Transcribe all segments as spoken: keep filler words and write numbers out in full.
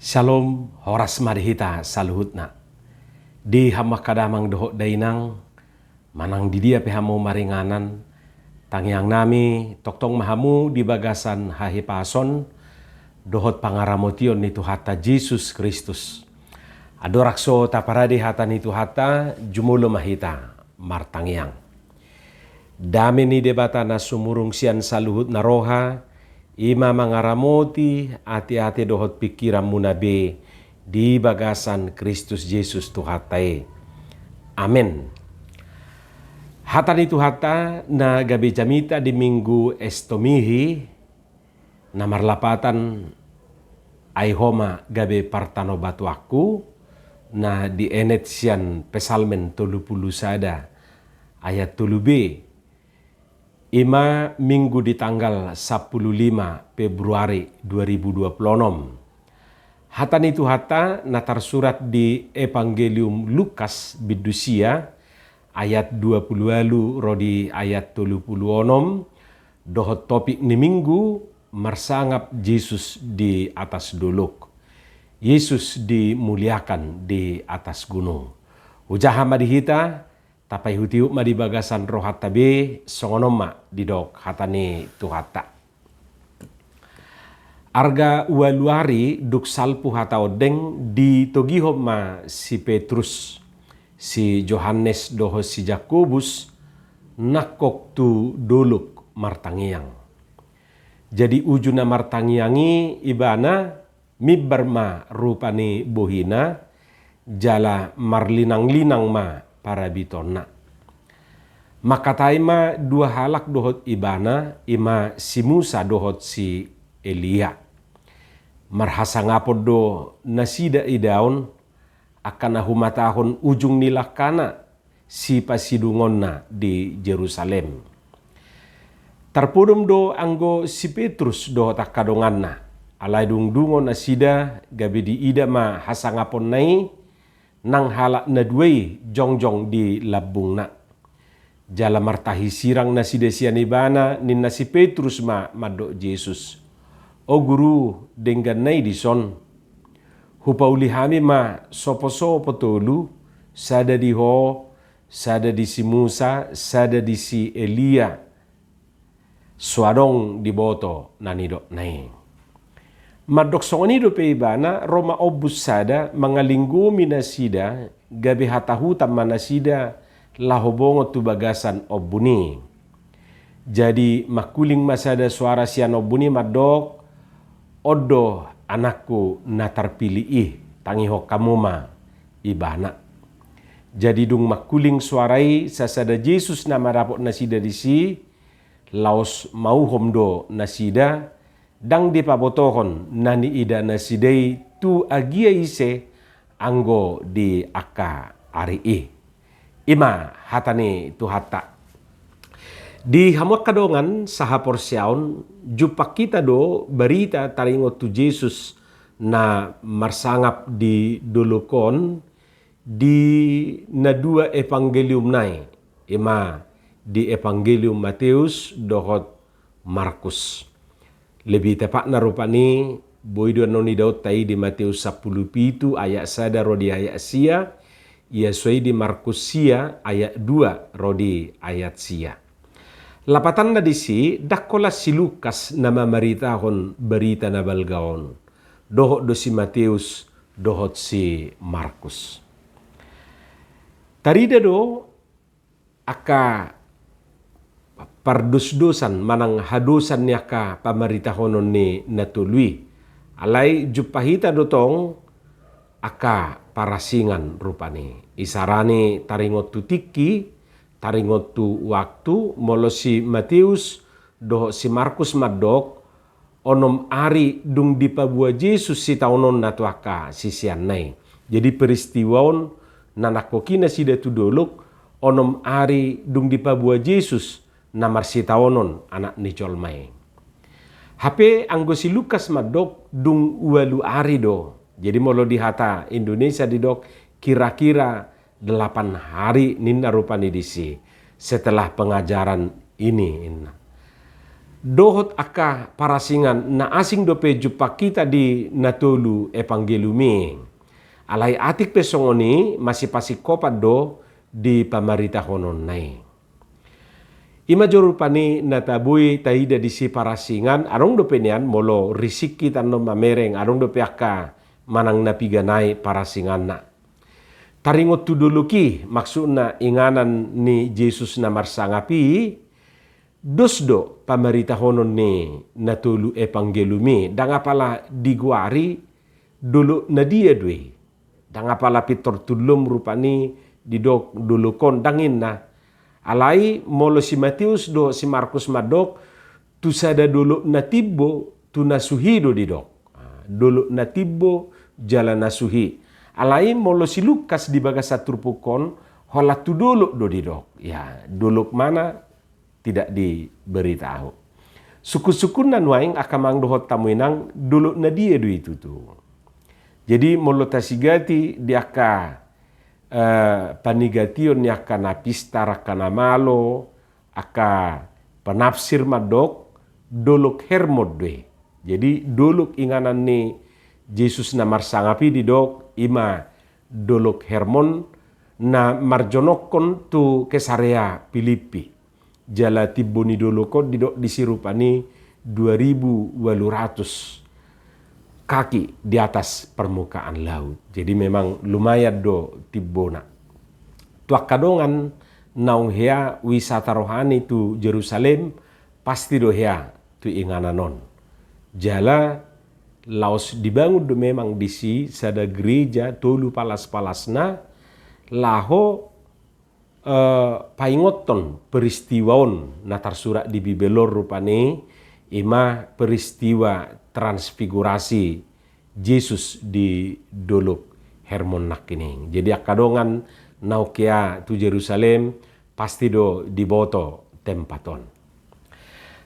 Syalom, horas ma di hita saluhutna. Di hamu angka damang dohot dainang, manang di dia pe hamu maringanan, tangiangnami tongtong ma hamu di bagasan hahipason dohot pangaramotion ni Tuhanta Jesus Kristus. Andorang so taparade hata ni Tuhanta, jumolo ma hita martangiang. Dame ni Debata na sumurung sian saluhutna roha, i ma mangaramoti ateate dohot pingkiranmuna be di bagasan Kristus Jesus Tuhanta i. Amen. Hata ni Tuhanta na gabe jamita di Minggu Estomihi, na marlapatan Ai Ho ma gabe partanobatuanku, na dienet sian Psalmen tolu pulu sada ayat tolu b. I ma Minggu di tanggal sampulu lima Februari dua ribu dua pulu onom. Hata ni Tuhanta na tarsurat di Evangelium Lukas bindu sia ayat dua pulu ualu ro di ayat tolu pulu onom, dohot topik ni Minggu, marsangap Jesus di atas dolok. Yesus dimuliakan di atas gunung. Hujaha ma di hita, tapaihutihut ma di bagasan rohanta be, songon on ma didok hata ni Tuhanta. Arga ualu ari dung salpu hata ondeng, ditogihon ma si Petrus, si Johannes dohot si Jakobus nangkok tu dolok martangiang. Jadi uju na martangiang i ibana, mimbar ma rupa ni bohina, jala marlinanglinang ma parabitonna. Mangkatai ma dua halak dohot ibana, i ma si Musa dohot si Elia. Marhasangapon do nasida idaon, angka na humatahon ujung ni langkana, sipasidungonna di Jerusalem. Tarpodom do anggo si Petrus dohot angka donganna, alai dung dungo nasida gabe diida ma hasangaponna i, nang halak na dua i jongjong di lambungna. Jala martahi sirang nasida sian ibana, ninna si Petrus ma mandok Jesus: O Guru, dengganna i dison. Hupauli hami ma soposopo tolu, sada di Ho, sada di si Musa, sada di si Elia. So adong diboto na nidokna i. Mandok songon i dope ibana, ro ma ombus sada mangalinggomi nasida, gabe hatahutan ma nasida laho bongot tu bagasan ombun i. Jadi mangkuling ma sada soara sian ombun i mandok: On do anakku na tarpilih i, tangihon hamu ma ibana. Jadi dung mangkuling soara i, sasada Jesus na mandapot nasida disi, laos mauhom do nasida, ndang dipabotohon na niida nasida i tu agia ise anggo di angka ari i. I ma hata ni Tuhanta. Di hamu angka dongan sahaporseaon, jumpang hita do barita taringot tu Jesus na marsangap di dolok on di na dua evangeliumna i, i ma di Evangelium Mateus dohot Markus. Lebih tepatna rupani, boi do annon idaonta i di Mateus sampulu pitu ayat sada ro di ayat sia, ia so i di Markus sia ayat dua ro di ayat sia. Lapatanna disi, ndang holan si Lukas na mamaritahon barita na balga on, dohot do si Mateus dohot si Markus. Tarida do angka pardosdosan manang hadosan ni angka pamaritahonon ni na tolu i. Alai jumpang hita do tong angka parasingan rupani. Isarani taringot tu tingki, taringot tu waktu, molo si Mateus dohot si Markus mandok, onom ari dung dipaboa Jesus sitaononna tu angka siseanna i. Jadi peristiwa on na nangkok i nasida tu dolok, onom ari dung dipaboa Jesus na marsitaonon Anak ni jolma i. Hape anggo si Lukas mandok dung ualu ari do. Jadi molo di hata Indonesia didok kira-kira delapan hari ninna rupani disi, setelah pengajaran ini, ninna. Dohot angka parasingan na asing dope jumpang hita di na tolu Evangelium i. Alai atik pe songon i, masipasingkopan do di pamaritahononna i. I ma jo rupani na taboi taida disi parasingan, adong dope nian molo risik hita annon mamereng, adong dope angka manang na piga nai parasinganna. Taringot tu dolok i, maksudna inganan ni Jesus na marsangap i, dos do pamaritahonon ni na tolu Evangelium i, ndang apala digoari dolok na dia do i. Ndang apala pintor tullom rupani didok dolok on, ndang inna. Alai molo si Mateus dohot si Markus mandok, tu sada dolok na timbo, tu na suhi do didok. Ah, dolok na timbo, jala na suhi. Alai molo si Lukas di bagasan turpuk on, holan tu dolok do didok. Ya, dolok mana tidak diberitahu. Sungkun-sungkunna nuaeng angka amang dohot hamu inang, dolok na dia do i tutu. Jadi molo tasigati di angka, eh, panigation ni angka na pistar, angka na malo, angka penafsir mandok, dolok Hermon do i. Jadi dolok inganan ni Jesus na marsangap i didok, i ma dolok Hermon na marjonokkon tu Kesarea Pilippi. Jala timbo ni dolok on didok disi rupani dua ribu walu ratus kaki di atas permukaan laut. Jadi memang lumayan do timbona. Tu angka dongan naung hea wisata rohani tu Jerusalem, pasti do hea tu inganan on. Jala laos dibangun do memang disi sada gereja tolu palas-palasna, laho, eh, paingothon peristiwa on na tarsurat di Bibel on rupani, i ma peristiwa transfigurasi Jesus di dolok Hermon nangkining. Jadi angka dongan naung hea tu Jerusalem, pasti do diboto tempat on.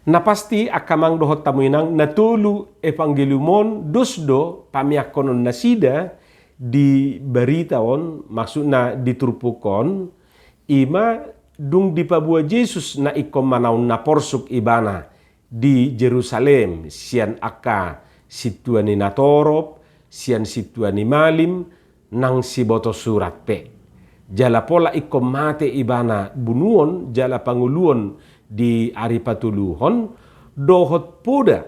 Na pasti angka amang dohot hamu inang, na tolu Evangelium on dos do pameakhonon nasida di barita on, maksudna di turpuk on, i ma dung dipaboa Jesus na ingkon manaon na porsuk ibana di Jerusalem, sian angka sintua ni natorop, sian sintua ni malim, nang siboto surat pe. Jala pola ingkon mate ibana bunuon jala pangoluon di ari patoluhon, dohot poda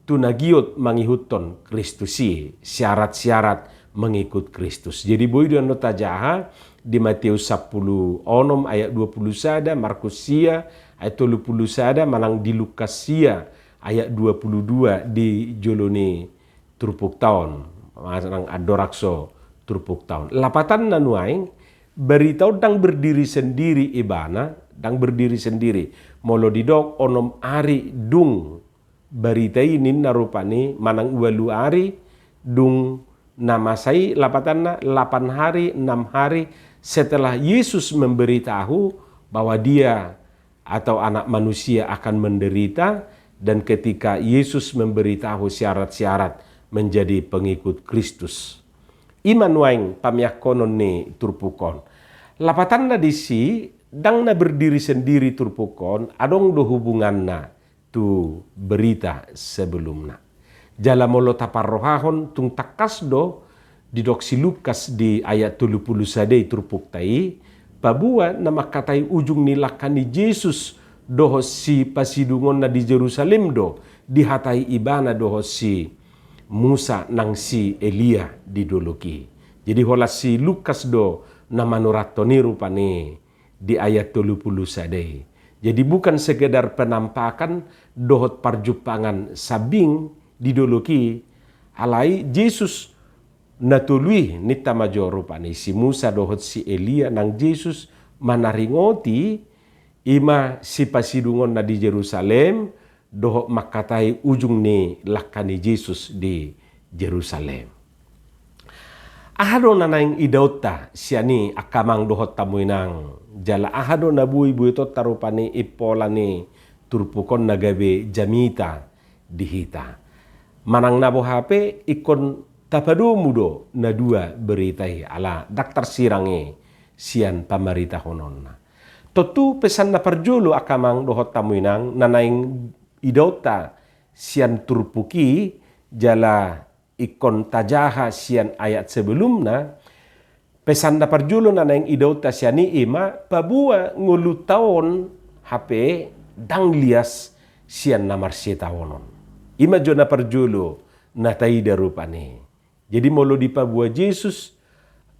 tu na giot mangihuthon Kristus i, syarat-syarat mengikut Kristus. Jadi boi do annon tajaha di Mateus sampulu onom ayat dua pulu sada, Markus sia ayat tolu pulu sada, manang di Lukas sia ayat dua pulu dua di jolo ni turpukta on, manang andorang so turpukta on. Lapatanna nuaeng, barita on ndang berdiri sendiri ibana, ndang berdiri sendiri. Molo didok onom ari dung barita i ninna rupani, manang ualu ari dung na masa i, lapatanna lapan hari, enam hari setelah Yesus memberitahu bahwa Dia atau Anak Manusia akan menderita, dan ketika Yesus memberitahu syarat-syarat menjadi pengikut Kristus. I ma nuaeng pameakhonon ni turpuk on. Lapatanna disi, ndang na berdiri sendiri turpuk on, adong do hubunganna tu berita sebelumna. Jala molo taparrohahon, tung tangkas do didok si Lukas di ayat tolu pulu sada i turpukta i, paboa na mangkatai ujung ni langka ni Jesus dohot sipasidungonna di Jerusalem do dihatai ibana dohot si Musa nang si Elia di dolok i. Jadi holan si Lukas do na manurathon i rupani di ayat tolu pulu sada i. Jadi bukan sekedar penampakan dohot parjumpangan sambing di dolok i, alai Jesus na tolu i, ninta ma jo rupani, si Musa dohot si Elia nang Jesus manaringoti, i ma sipasidungonna di Jerusalem, dohot mangkatai ujung ni langka ni Jesus di Jerusalem. Aha do na naeng idaonta sian i angka amang dohot hamu inang, jala aha do na boi boitonta rupani impola ni turpuk on na gabe jamita di hita? Manang na boha pe ingkon tapadomu do na dua berita i, ala ndang tarsirang i sian pamaritahononna. Tontu pesan na parjolo angka amang dohot hamu inang, na naeng idaonta sian turpuk i, jala ingkon tajaha sian ayat sebelumna, pesan na parjolo na naeng idaonta sian i ima paboa ngolunta on hape ndang lias sian na marsitaonon. Ima jo na parjolo na taida rupani. Jadi molo dipaboa Jesus,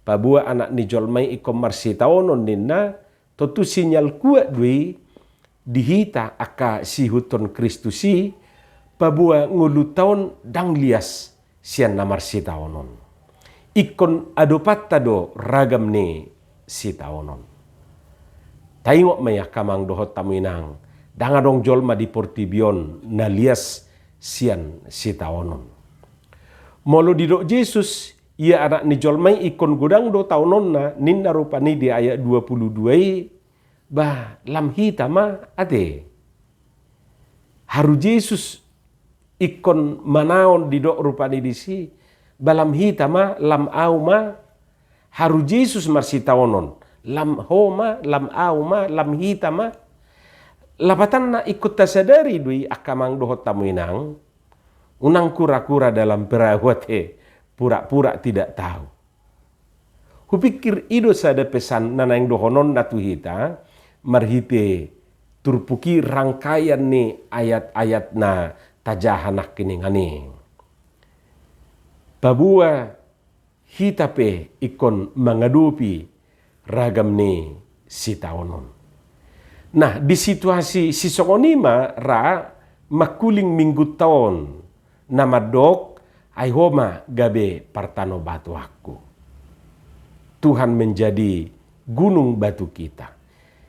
paboa Anak ni jolma i ingkon marsitaonon ninna, tontu sinyal kuat do i di hita angka siihuthon Kristus i, paboa ngolunta on ndang lias sian na marsitaonon. Ingkon adopanta do ragam ni sitaonon. Taingot ma i angka amang dohot hamu inang, ndang adong jolma di portibi on na lias sian sitaonon. Molo didok Jesus, ia Anak ni jolma i ingkon godang do taononna, ninna rupani di ayat dua puluh dua i, bah, lam hita ma ate. Haru Jesus ingkon manaon didok rupani disi, bah, lam hita ma, lam au ma. Haru Jesus marsitaonon, lam ho ma, lam au ma, lam hita ma. Lapatanna ingkon tasadari do i angka amang dohot hamu inang, unang kura-kura dalam perahu ate, pura-pura tidak tahu. Hupikir i do sada pesan na naeng dohononna tu hita marhite turpuk i, rangkaian ni ayat-ayat na tajaha nangkiningan i. Paboa hita pe ingkon mangadopi ragam ni sitaonon. Nah, di situasi sisongon i ma ra mangkuling Minggunta on na mandok, ai ho ma gabe partanobatoanku. Tuhan menjadi gunung batu kita.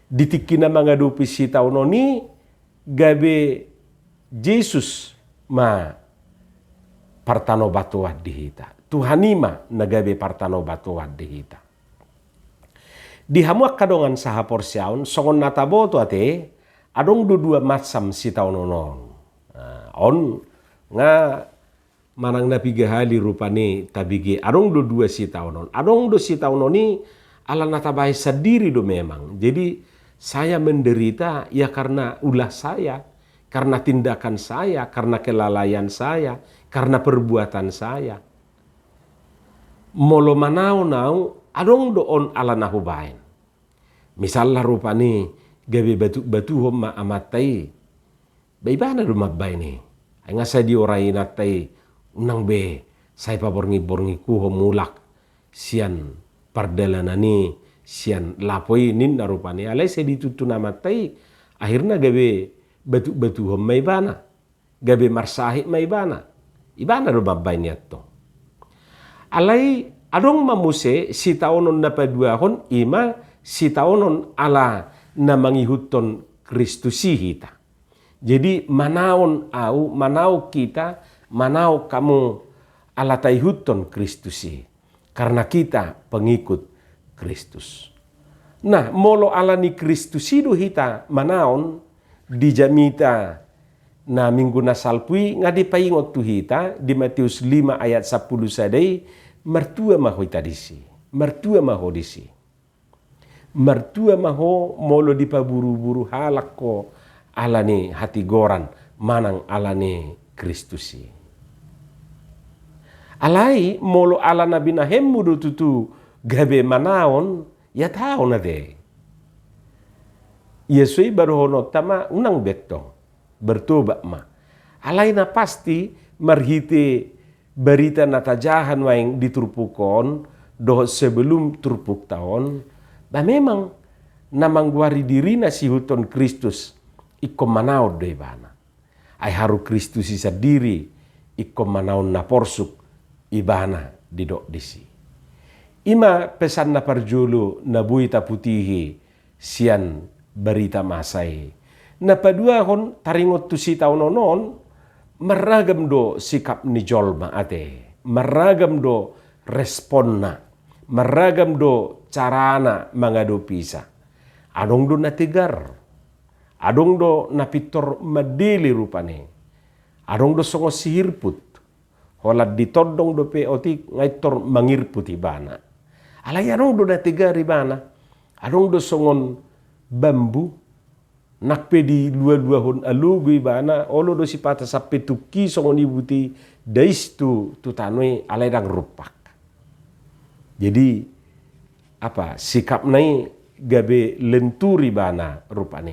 Di tingki na mangadopi sitaonon i, gabe Jesus ma partanobatoan di hita. Tuhan i ma na gabe partanobatoan di hita. Di hamu angka dongan sahaporseaon, songon na taboto ate, adong do dua macam sitaonon on. Nah, on nga manang na piga hali rupani tabege, adong do dua sitaonon. Adong do sitaonon i ala na tabaen sandiri do memang. Jadi, saya menderita ya karena ulah saya, karena tindakan saya, karena kelalaian saya, karena perbuatan saya. Molo manaon au, adong do on ala na hubaen. Misalna rupani gabe batuk-batuhon ma amanta i. Ba ibana do mambaen i. Ai nga sai diorai inanta i, unang be sai paborngin-borngikuhon mulak sian pardalanan i, sian lapo i, ninna rupani. Alai sai dituntun amanta i, akhirna gabe batuk-batuhon ma ibana. Gabe marsahit ma ibana. Ibana do mambaen i antong. Alai adong ma muse sitaonon na paduahon, ima sitaonon ala na mangihuthon Kristus i hita. Jadi manaon au, manaon kita, manaon hamu ala taihuthon Kristus i. Karena kita pengikut Kristus. Nah, molo ala ni Kristus i do hita manaon, di jamita na minggu na salpu i nga dipaingot tu hita di Matius lima ayat sampulu sada i, martua ma ho hita disi. Martua ma ho disi. Martua ma ho molo dipaburu-buru halak ho ala ni hatigoran manang ala ni Kristus i. Alai molo ala na binahenmu do tutu gabe manaon, ia taon ate. Ia so i ba dohononta ma unang be antong. Bertobat ma. Alai na pasti marhite barita na tajaha nuaeng di turpuk on, dohot sebelum turpukta on, ba memang na manggoari dirina siihuthon Kristus, ingkon manaon do ibana. Ai haru Kristus i sandiri, ingkon manaon na porsuk ibana didok disi. Ima pesan na parjolo na boi taputihi sian barita masa i. Na paduahon, taringot tu sitaonon on, marragam do sikap ni jolma ate, marragam do responna, marragam do carana mangadopisa. Adong do na tegar, adong do na pintor mandele rupani, adong do songon sihirput. Holan ditondong dope otik nga pintor mangirput ibana. Alai adong do na tegar ibana. Adong do songon bambu Nang pe dilualuahon alogo ibana, olo do sipata sampe tungki songon i boti dais tu, tu tano i, alai ndang rumpak. Jadi, apa, sikapna i gabe lentur ibana rupani.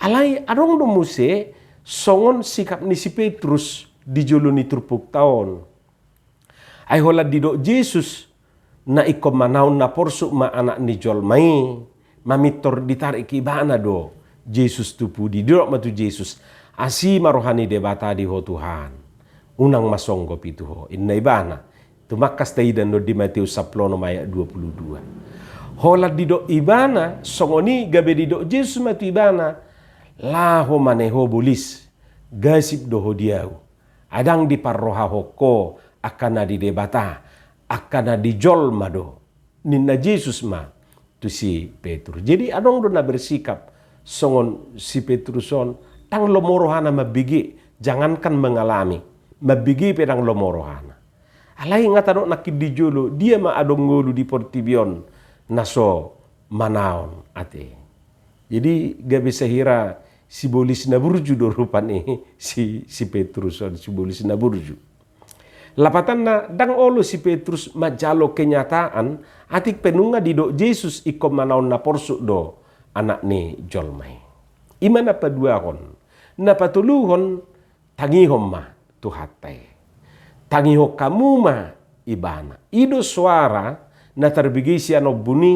Alai adong do muse songon sikap ni si Petrus di jolo ni turpukta on. Ai holan didok Jesus, na ingkon manaon na porsuk ma Anak ni jolma i, mamintor ditarik ibana do Jesus tu pudi. Didok ma tu Jesus, asi ma roha ni Debata di ho Tuhan. Unang ma songgop i tu ho, inna ibana. Tumangkas taida do di Mateus sampulu onom ayat dua pulu dua. Holan didok ibana songon i, gabe didok Jesus ma tu ibana, laho ma ne ho bolis, gasip do ho di ahu. Ai ndang diparrohahon ho angka na di Debata, angka na di jolma do, ninna Jesus ma tu si Petrus. Jadi adong do na bersikap songon si Petrus on, ndang lomo rohana mambege, jangankan mengalami, mambege pe ndang lomo rohana. Alai nga tadok nangkin di jolo, dia ma adong ngolu di portibi on na so manaon ate. Jadi gabe sahira sibolis na burju do rupani si, si Petrus on, sibolis na burju. Lapatanna, ndang olo si Petrus manjalo kenyataan, atik pe nunga didok Jesus ingkon manaon na porsuk do Anak ni jolma i. I ma na paduahon. Na patoluhon, tangihon ma Tuhanta i. Tangihon hamu ma Ibana. I do soara na tarbege sian ombun i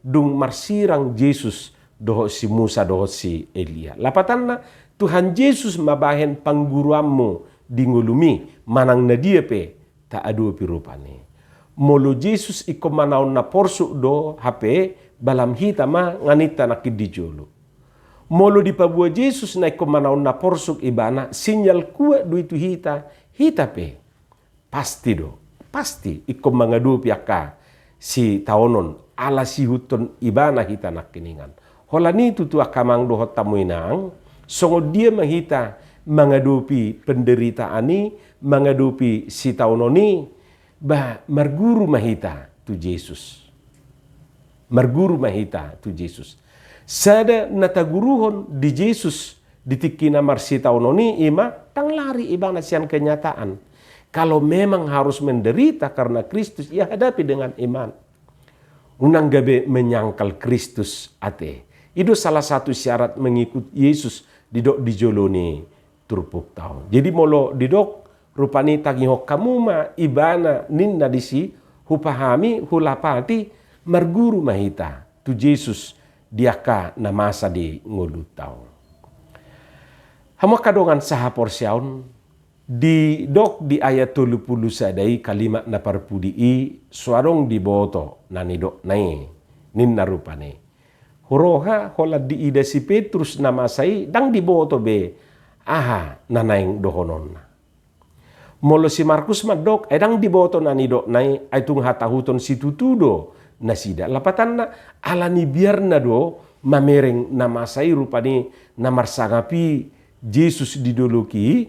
dung marsirang Jesus dohot si Musa dohot si Elia. Lapatanna, Tuhan Jesus ma bahen pangguruanmu di ngolumi, manang na dia pe taadopi rupani. Molo Jesus ingkon manaon na porsuk do hape, balam hita ma nganinta nangkin di jolo. Molo dipaboa Jesus na ingkon manaon na porsuk Ibana, sinyal kuat do i tu hita, hita pe pasti do, pasti ingkon mangadopi angka sitaonon, ala siihuthon Ibana hita nangkiningan. Holan i tutu angka amang dohot hamu inang, songon dia ma hita mangadopi penderitaan i, mangadopi sitaonon i, ba marguru ma hita tu Jesus. Marguru ma hita tu Jesus. Sada na taguruhon di Jesus di tingki na marsitaonon i, i ma ndang lari Ibana sian kenyataan. Kalau memang harus menderita karena Kristus, ya hadapi dengan iman. Unang gabe menyangkal Kristus ate. I do salah satu syarat mengikut Yesus didok di jolo ni turpukta on. Jadi molo didok rupani tangihon hamu ma Ibana ninna disi, hupahami, hulapati, marguru ma hita tu Jesus di angka na masa di ngolunta on. Hamu angka dongan sahaporseaon, didok di ayat tolu pulu sada i, kalimat na parpudi i, so adong diboto na nidokna i, ninna rupani. Huroha holan diida si Petrus na masa i, ndang diboto be aha na naeng dohononna. Molo si Markus mandok, ai ndang diboto na nidokna i, ai tung hatahuton situtu do nasida. Lapatanna, ala ni biarna do mamereng na masa i rupani na marsangap i Jesus di dolok i,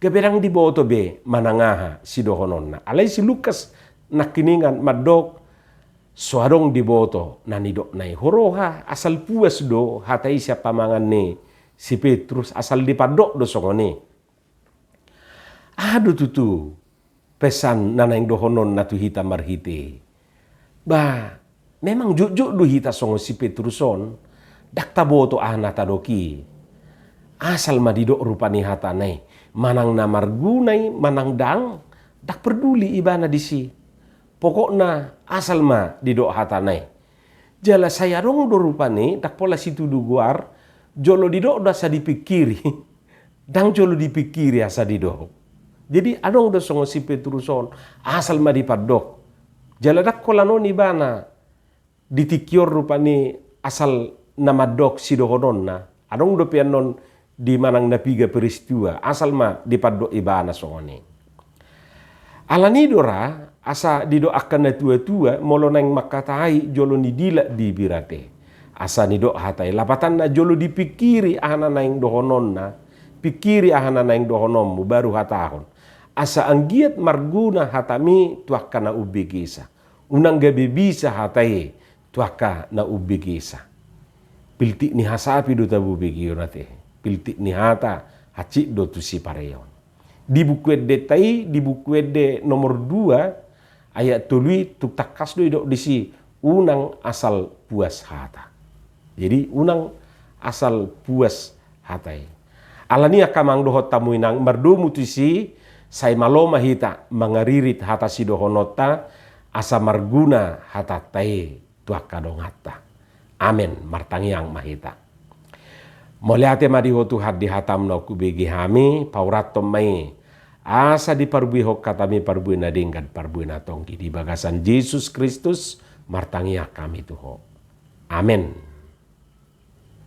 gabe ndang diboto be manang aha sidohononna. Alai si Lukas nangkiningan mandok, so adong diboto na nidokna i. Huroha asal puas do hata i sian pamangan ni si Petrus, asal dipandok do songon i. Aha do tutu pesan na naeng dohononna tu hita marhite i? Ba, memang jotjot do hita songon si Petrus on, ndang taboto aha na tadok i. Asal ma didok rupani hatana i, manang na marguna i manang ndang, ndang parduli ibana disi. Pokokna asal ma didok hatana i. Jala sai adong do rupani, ndang pola situdu goar, jolo didok do asa dipingkiri. Ndang jolo dipingkiri asa didok. Jadi adong do songon si Petrus on, asal ma dipandok. Jala ndang holan on ibana di tingki on rupani asal na mandok sidohononna. Adong dope annon di manang na piga peristiwa, asal ma dipandok ibana songon i. Ala ni do ra, asa didok angka na tuatua, molo naeng mangkatai jolo nidilak di birat i. Asa nidok hata i, lapatanna jolo dipingkiri aha na naeng dohononna, pingkiri aha na naeng dohononmu, baru hatahon. Asa anggiat marguna hatami tu angka na umbegesa. Unang gabe bisa hata i tu angka na umbegesa. Piltik ni hasapi do tabo begeon ate. Piltik ni hata hansit do tu sipareon. Di buku endenta i, di buku ende nomor dua, ayat tolu i, tung tangkas do didok disi, unang asal puas hata. Jadi unang asal puas hata i. Alani i angka amang dohot hamu inang, mardomu tusi, sai malo ma hita mangaririt hata sidohononta, asa marguna hatanta i tu angka donganta. Amen. Martangiang ma hita. Mauliate ma di Ho Tuhan di hatam na hubege hami, paurathon ma i asa diparbuehon hatami parbue na denggan, parbue na tonggi di bagasan Jesus Kristus, martangiang hami tu Ho. Amen.